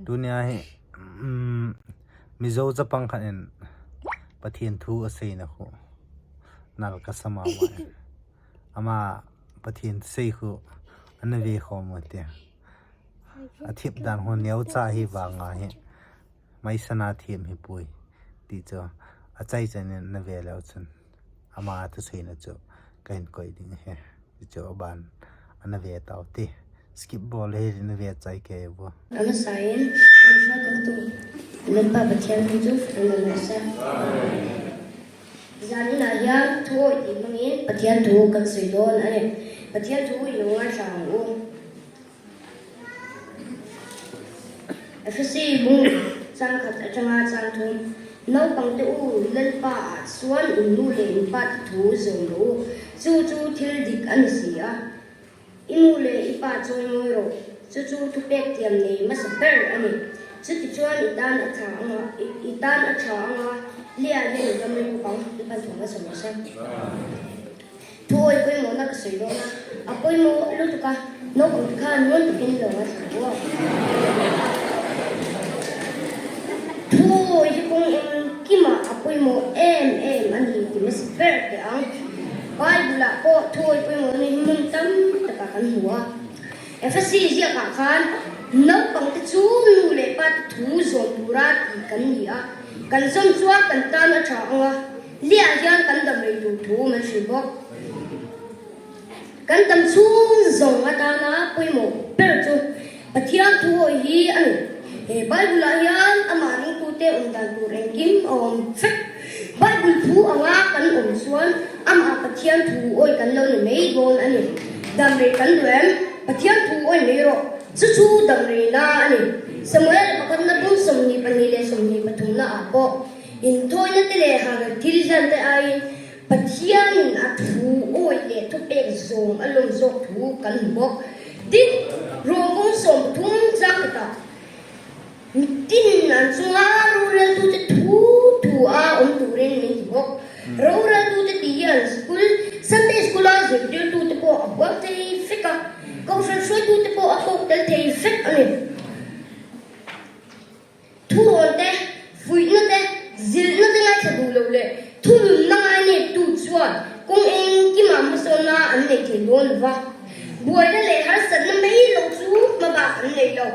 Tunia hi Mizo chapang khan in Pathian thu a sei na khu nal ka sama ma ama Pathian sei khu an ve kho mo te a thip dan ho neu cha hi wa nga hi mai sana thiam hi pui ti chu a chai chen in na ve lo chun ama thu sei na chu ka in koi ding he ti chu ban ana ve tau ti skip ball he na ve chai ke bu. A hmasain an hruaikawktu Lalpa Pathian hming chu an rawn rawh se. Zaninah hian thu awih tih hmangin Pathian thu kan sawi dawn a ni. Pathian thu i lo ngaithla ang u. Efesi bung changkhat atanga changthum, Naupangte u, Lalpa ah chuan in nu leh in pa te thu zawm rawh u, chu chu thil dik a ni si a. I nu leh i pa chawi ngawi rawh, chu chu thupek thiam nei hmasa ber a ni. Chutichuan i tan a tha anga, i tan a tha anga, Leah hian i dam rei bawk ang, i pan thawm a sawm rawh se. Thu awi pawimawhna ka sawi dawn a, a pawimawh lutuk a, naupang te khan ngun takin lo ngaithla ru a. Thu awi hi kawng engkimah a pawimawh em em a ni ti hmasa ber teh ang. Bible ah pawh thu awi pawimawhna hi hmun tam takah kan hmu a. Efesi ziakah khan naupang te chu nu leh pa te thu zawm tura tih kan ni a, kan zawm chuan kan tan a tha ang a. Liah hian kan dam rei tur thu min hrilh bawk. Kan dam chhung zawng atana pawimawh ber chu Pathian thu hawi hi a ni. He Bible-ah hian amah ringtute awm dan tur engkim a awm vek. Bible thu anga kan awm chuan amah Pathian thu awi kan lo ni mai dawn a ni. Dam rei kan duh em? Pathian thu awi mai rawh. Chu chu dam reina a ni. Samuel pakhatna bung 22 leh 23 naah pawh Inthawina te leh hangel thil hlan te aiin Pathianin a thu awih leh thupek zawm a lawm zawk thu kan hmu bawk. Tin, Rawngkawng 30 tlangkhatah mitin an chunga roreltute thu thu a awm turin min ti bawk. Roreltute tih hian school, Sunday School-a zirtirtute pawh a huam thei vek a, kohhran hruaitute pawh a kawk tel thei vek a ni. Thurawn te, fuihna te, zilhna te ngaithla duh loh leh thununna ngaineptu chuan kawng engkimah hmasawnna an nei thei dawn lo va. Buaina leh harsatna mai lo chu hmabak an nei lo.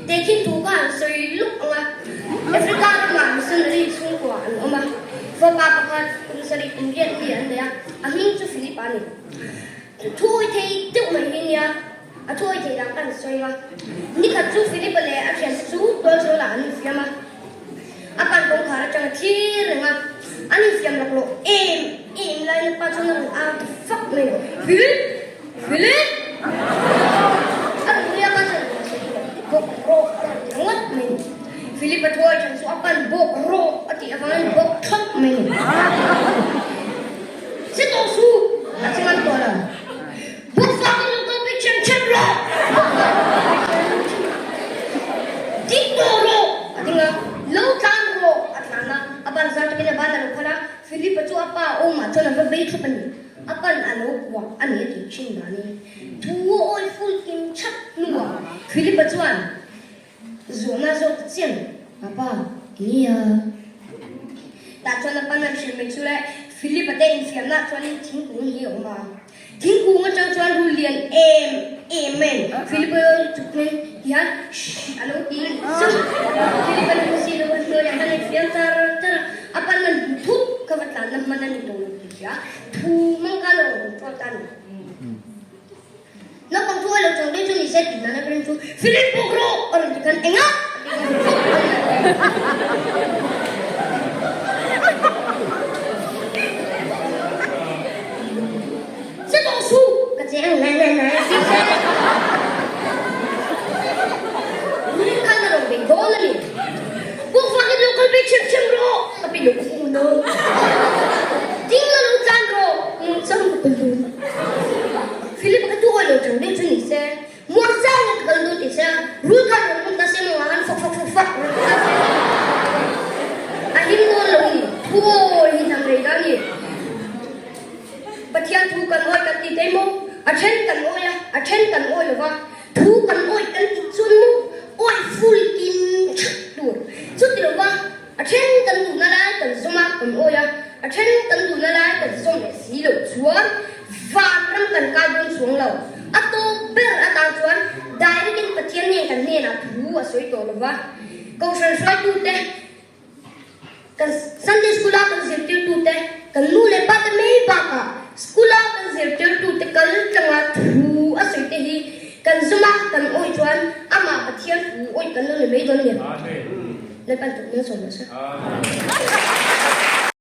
Tehkhin thu kha an sawi luk ang a, Africa ramah missionary chhungkua an awm a, fapa pakhat kum sarih kum riat mi an nei a, a hming chu Philip a ni. Thu thei deuh mai hi nia. A thuawi thei dang kan sawi a. Nikhat chu Philip-a leh a thiante chu tualzawlah an infiam a. A pan kawngkhar atang a thlir reng a. An infiam lawk loh em em laiin a pa chuan a rawn au ta fak mai a, Philip! Philip! A rawn nui a, pa chuan a sawi lo, bawk rawh a rawn ti ringawt mai a ni. Philip-a thuawi than chu a pan bawk rawh a tih avangin bawk thlawp mai a ni. Che tawh suh! A che ngam tawh lo. Bawkfak in lo kal pui ṭhem ṭhem rawh! Ding tawh rawh! A ding a, Lo tlan rawh! A tlan a, a ban zar takin a ban a lo phal a, Philip-a chu a pa awmah chuan a va bei thlawp a ni. A pan a lo kuah a ni a tih ṭhin danin thu a awi ful kim chhak hnuah Philip-a chuan Zawhna zawk ta chiang, Papa, nia. Tah chuan a pan a hrilh mai chu le, Philip-a te infiamna chuanin thingkung hi a awm a. Thingkung atang chuan rul lian em em mai Philip-a chukmin tihian shh a lo ti zauh. Philip-a lu si lo a hnuaiah khan a infiam char char a, a pan a hmu thut kha va tlanna hman a ni tawh lo tih hria, thu hmang khan a rawn control ta a ni. Naupang chu a lo chawng daih chu ni se tih nana ka rin chu Philip bawk rawh a rawn ti khan enga a ti khan Che tawh suh ka che ang nai nai nai a ti che Rul khan a rawn bei dawn a ni Bawk vangin lo kal ve chhem chhem rawh ka pe lo u no Ding la lo tlan rawh nungchang ka kal dawn. Philip ka tu awi lo chang deuh chu ni se, muang chang in ka kal dawn ti se, rul khan rawn hmun ta se maw han fak fak fak fak rawn ti ta se a him dawn lo ni, thu awi hi dang rei da ni. Pathian thu kan awi kan ti thei maw? A then kan awi a, a then kan awi lo va, thu kan awi kan ti chuan maw awi ful kim. then kan duhna lai kan zawm leh si loh chuan vanram kan kai dawn chuang lo. A tawp ber atan chuan direct in Pathian nen kan hnenah thu a sawi tawh lo va. Kohhran hruaitute, kan Sunday School a kan zirtirtute, kan nu leh pa te mai bakah school a kan zirtirtute kal tlanga thu a sawi te hi kan zawm a, kan awih chuan amah Pathian thu awih kan lo ni mai dawn nia. Lalpan tawp nan sawm rawh se.